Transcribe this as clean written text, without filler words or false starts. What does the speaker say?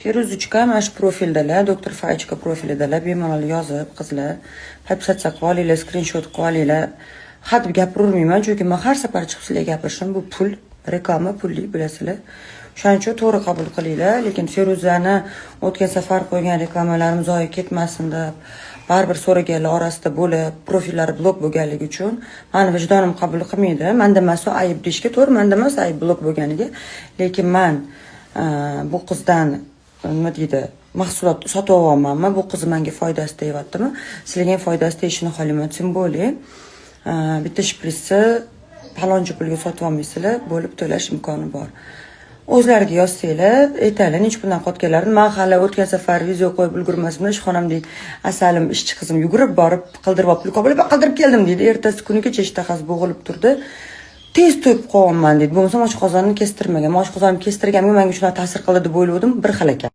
Feruzichka mana shu profildalar, doktor Faychka profilidalar, bemalol yozib, qizlar, подписаться qilib olinglar, skrinshot qilib olinglar. Hadeb gapiravermayman, chunki man har safar chiqib sizlarga gapirishim bu pul, reklama pulli, bilasizlar. Shuning uchun to'g'ri qabul qilinglar, lekin Feruzani o'tgan safar qo'ygan reklamalarim zoya ketmasin deb baribir so'raganlar orasida bo'lib, profillari blok bo'lganligi uchun mani vijdonim qabul qilmaydi. Manda emas u ayb deyishga, to'g'ri, manda emas ayb blok bo'lganiga, lekin man bu qizdan, nima deydi, mahsulot sotib olyapmanmi, bu qizni menga foydasi tegyaptimi, sizlarga ham foydasi tegishini xohlayman. Тем более bitta shpritsni paloncha pulga sotib olmaysizlar, bo'lib to'lash imkoni bor. O'zlariga yozsanglar, aytadilar necha puldan qotganlarini. Man hali o'tgan safar video qo'yib ulgurmasimdan ishxonamdagi Asalim, ishchi qizim, yugurib borib qildirib olib, qildirib keldim deydi. Ertasi kunigacha ishtahasi bo'g'ilib turdi. Tez to'yib qolyapman deydi. Bo'lmasam oshqozonni kestirmagan. Oshqozonim kestirganimga menga shunaqa ta'sir qildi deb o'ylagandim, bir xil ekan.